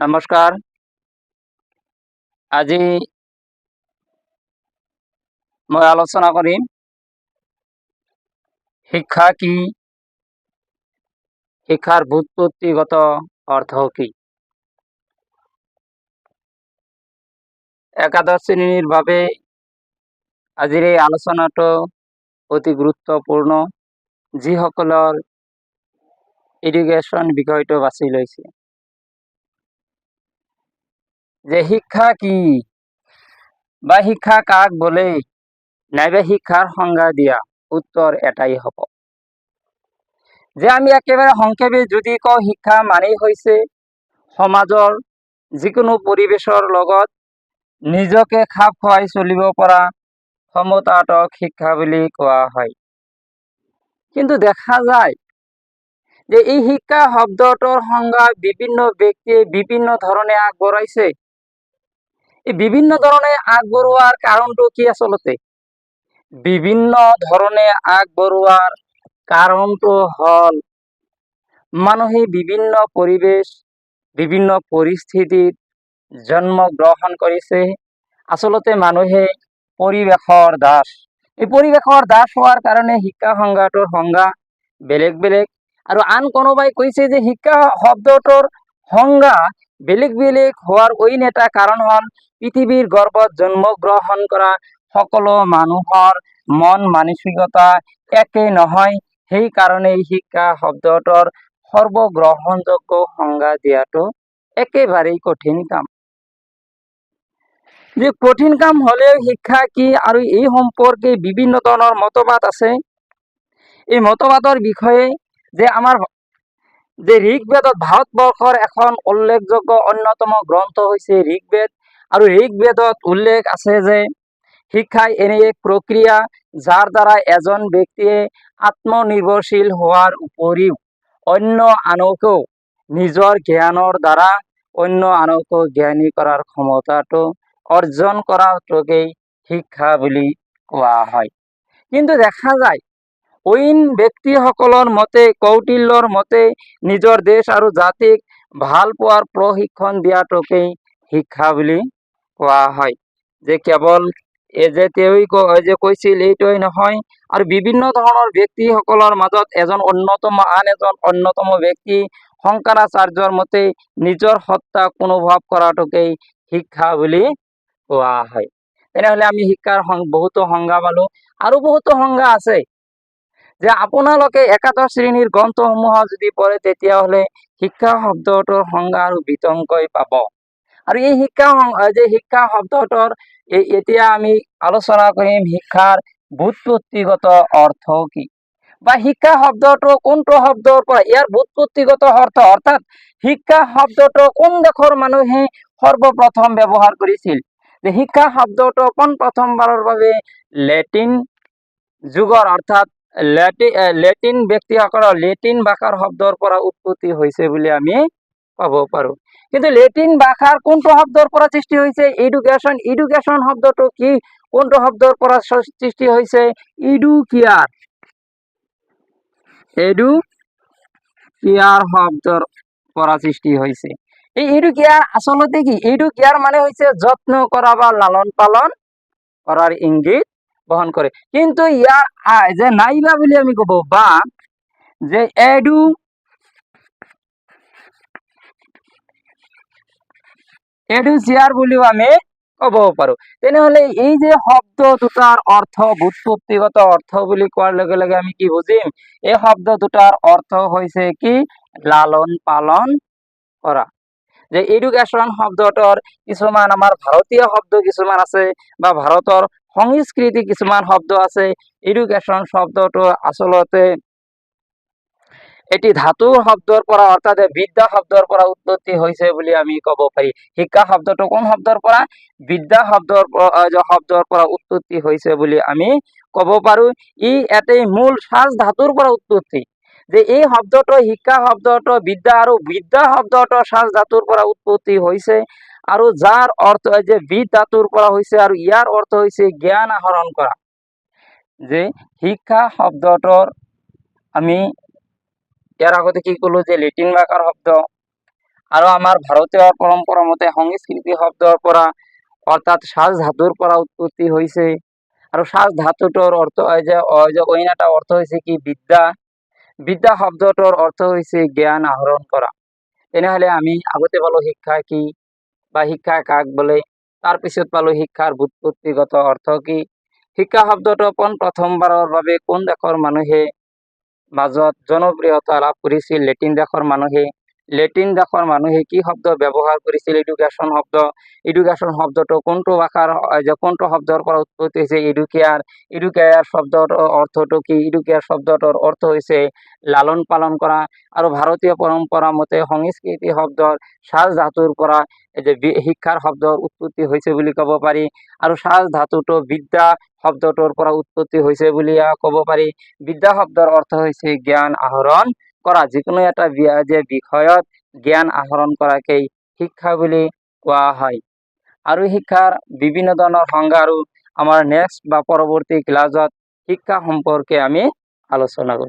নমস্কাৰ। আজি মই আলোচনা কৰিম শিক্ষা কি, শিক্ষাৰ ব্যুৎপত্তিগত অৰ্থ কি। একাদশ শ্ৰেণীৰ বাবে আজিৰ এই আলোচনাটো অতি গুৰুত্বপূৰ্ণ, যিসকলৰ এডুকেশ্যন বিষয়টো বাছি লৈছে যে শিক্ষা কি বা শিক্ষা কাক বোলে নাইবা শিক্ষাৰ সংজ্ঞা দিয়া, উত্তৰ এটাই হ'ব যে আমি একেবাৰে সংক্ষেপে যদি কওঁ, শিক্ষা মানেই হৈছে সমাজৰ যিকোনো পৰিৱেশৰ লগত নিজকে খাপ খুৱাই চলিব পৰা ক্ষমতাটোক শিক্ষা বুলি কোৱা হয়। কিন্তু দেখা যায় যে এই শিক্ষা শব্দটোৰ সংজ্ঞা বিভিন্ন ব্যক্তিয়ে বিভিন্ন ধৰণে আগবঢ়াইছে। এই বিভিন্ন ধৰণে আগবঢ়োৱাৰ কাৰণটো কি? আচলতে বিভিন্ন ধৰণে আগবঢ়োৱাৰ কাৰণটো হ'ল মানুহে বিভিন্ন পৰিৱেশ, বিভিন্ন পৰিস্থিতিত জন্ম গ্ৰহণ কৰিছে। আচলতে মানুহে পৰিৱেশৰ দাস। এই পৰিৱেশৰ দাস হোৱাৰ কাৰণে শিক্ষা সংজ্ঞাটোৰ সংজ্ঞা বেলেগ বেলেগ। আৰু আন কোনোবাই কৈছে যে শিক্ষা শব্দটোৰ সংজ্ঞা বেলেগ বেলেগ হোৱাৰ অইন এটা কাৰণ হ'ল পৃথিৱীৰ গৰ্ভত জন্মগ্ৰহণ কৰা সকলো মানুহৰ মন মানসিকতা একে নহয়। সেইকাৰণেই শিক্ষা শব্দটোৰ সৰ্বগ্ৰহণযোগ্য সংজ্ঞা দিয়াটো একেবাৰেই কঠিন কাম। যে কঠিন কাম হ'লেও শিক্ষা কি আৰু এই সম্পৰ্কে বিভিন্ন ধৰণৰ মতবাদ আছে। এই মতবাদৰ বিষয়ে যে আমাৰ যে ঋগ্বেদত, ভাৰতবৰ্ষৰ এখন উল্লেখযোগ্য অন্যতম গ্ৰন্থ হৈছে ঋগ্বেদ, আৰু ঋগ্বেদত উল্লেখ আছে যে শিক্ষাই এনে এক প্ৰক্ৰিয়া যাৰ দ্বাৰা এজন ব্যক্তিয়ে আত্মনিৰ্ভৰশীল হোৱাৰ উপৰিও অন্য আনকো নিজৰ জ্ঞানৰ দ্বাৰা অন্য আনকো জ্ঞানী কৰাৰ ক্ষমতাটো অৰ্জন কৰাটোকেই শিক্ষা বুলি কোৱা হয়। কিন্তু দেখা যায় অইন ব্যক্তিসকলৰ মতে, কৌটিল্যৰ মতে নিজৰ দেশ আৰু জাতিক ভাল পোৱাৰ প্ৰশিক্ষণ দিয়াটোকেই শিক্ষা বুলি কোৱা হয়। যে কেৱল এই যে তেওঁই যে কৈছিল এইটোৱেই নহয়, আৰু বিভিন্ন ধৰণৰ ব্যক্তিসকলৰ মাজত এজন অন্যতম, আন এজন অন্যতম ব্যক্তি শংকৰাচাৰ্যৰ মতে নিজৰ সত্তাক অনুভৱ কৰাটোকেই শিক্ষা বুলি কোৱা হয়। তেনেহ'লে আমি শিক্ষাৰ বহুতো সংজ্ঞা পালোঁ আৰু বহুতো সংজ্ঞা আছে যে আপোনালোকে একাদশ শ্ৰেণীৰ গ্ৰন্থসমূহ যদি পঢ়ে, তেতিয়াহ'লে শিক্ষা শব্দটোৰ সংজ্ঞা আৰু বিতংকৈ পাব। আৰু এই শিক্ষা যে শিক্ষা শব্দটোৰ এই এতিয়া আমি আলোচনা কৰিম শিক্ষাৰ ব্যুৎপত্তিগত অৰ্থ কি বা শিক্ষা শব্দটো কোনটো শব্দৰ পৰা, ইয়াৰ ব্যুৎপত্তিগত অৰ্থ, অৰ্থাৎ শিক্ষা শব্দটো কোন দেশৰ মানুহে সৰ্বপ্ৰথম ব্যৱহাৰ কৰিছিল। যে শিক্ষা শব্দটো পোনপ্ৰথমবাৰৰ বাবে লেটিন যুগৰ, অৰ্থাৎ লেটিন ব্যক্তিসকলৰ লেটিন ভাষাৰ শব্দৰ পৰা উৎপত্তি হৈছে বুলি আমি ক'ব পাৰোঁ। কিন্তু লেটিন ভাষাৰ কোনটো শব্দৰ পৰা সৃষ্টি হৈছে? এডুকেশ্যন। এডুকেশ্যন শব্দটো কি, কোনটো শব্দৰ পৰা সৃষ্টি হৈছে? ইডুকেয়াৰ, এডুকেয়াৰ শব্দৰ পৰা সৃষ্টি হৈছে। এই এডুকেয়াৰ আচলতে কি? এডুকেয়াৰ মানে হৈছে যত্ন কৰা বা লালন পালন কৰাৰ ইংগিত বহন কৰে। কিন্তু ইয়াৰ যে নাইবা বুলি আমি ক'ব বা যে এডুচিয়াৰ বুলিও আমি ক'ব পাৰোঁ। তেনেহ'লে এই যে শব্দ দুটাৰ অৰ্থ, ব্যুৎপত্তিগত অৰ্থ বুলি কোৱাৰ লগে লগে আমি কি বুজিম? এই শব্দ দুটাৰ অৰ্থ হৈছে কি? লালন পালন কৰা। যে এডুকেশ্যন শব্দটোৰ কিছুমান আমাৰ ভাৰতীয় শব্দ কিছুমান আছে বা ভাৰতৰ সংস্কৃতি কিছুমান শব্দ আছে। এডুকেশ্যন শব্দটো আচলতে এটি ধাতুৰ শব্দৰ পৰা, অৰ্থাৎ বিদ্যা শব্দৰ পৰা উৎপত্তি হৈছে বুলি আমি ক'ব পাৰি। শিক্ষা শব্দটো কোন শব্দৰ পৰা? বিদ্যা শব্দৰ পৰা উৎপত্তি হৈছে বুলি আমি ক'ব পাৰোঁ। ই এটি মূল সাজ ধাতুৰ পৰা উৎপত্তি। যে এই শব্দটো, শিক্ষা শব্দটো বিদ্যা আৰু বিদ্যা শব্দটো সাজ ধাতুৰ পৰা উৎপত্তি হৈছে আৰু যাৰ অৰ্থ যে বিদ ধাতুৰ পৰা হৈছে আৰু ইয়াৰ অৰ্থ হৈছে জ্ঞান আহৰণ কৰা। যে শিক্ষা শব্দটোৰ আমি ইয়াৰ আগতে কি ক'লো যে লেটিন ভাষাৰ শব্দ আৰু আমাৰ ভাৰতীয় পৰম্পৰা মতে সংস্কৃতি শব্দৰ পৰা, অৰ্থাৎ সাজ ধাতুৰ পৰা উৎপত্তি হৈছে। আৰু সাজ ধাতুটোৰ অৰ্থ এই যে অইন এটা অৰ্থ হৈছে কি? বিদ্যা। বিদ্যা শব্দটোৰ অৰ্থ হৈছে জ্ঞান আহৰণ কৰা। তেনেহ'লে আমি আগতে পালোঁ শিক্ষা কি বা শিক্ষা কাক বোলে। তাৰপিছত পালোঁ শিক্ষাৰ ব্যুৎপত্তিগত অৰ্থ কি। শিক্ষা শব্দটো পোন প্ৰথমবাৰৰ বাবে কোন দেশৰ মানুহে মাজত জনপ্ৰিয়তা লাভ কৰিছিল? লেটিন দেশৰ মানুহে। লেটিন দেশৰ মানুহে কি শব্দ ব্যৱহাৰ কৰিছিল? এডুকেশ্যন শব্দ। এডুকেশ্যন শব্দটো কোনটো ভাষাৰ যে কোনটো শব্দৰ পৰা উৎপত্তি হৈছে? এডুকেয়াৰ। এডুকেয়াৰ শব্দৰ অৰ্থটো কি? এডুকেয়াৰ শব্দটোৰ অৰ্থ হৈছে লালন পালন কৰা। আৰু ভাৰতীয় পৰম্পৰা মতে সংস্কৃতি শব্দৰ সাজ ধাতুৰ পৰা এই যে শিক্ষাৰ শব্দৰ উৎপত্তি হৈছে বুলি ক'ব পাৰি। আৰু সাজ ধাতুটো বিদ্যা শব্দটোৰ পৰা উৎপত্তি হৈছে বুলি ক'ব পাৰি। বিদ্যা শব্দৰ অৰ্থ হৈছে জ্ঞান আহৰণ কৰা। যিকোনো এটা যে বিষয়ত জ্ঞান আহৰণ কৰাকেই শিক্ষা বুলি কোৱা হয়। আৰু শিক্ষাৰ বিভিন্ন ধৰণৰ সংজ্ঞা আৰু আমাৰ নেক্সট বা পৰৱৰ্তী ক্লাছত শিক্ষা সম্পৰ্কে আমি আলোচনা কৰিম।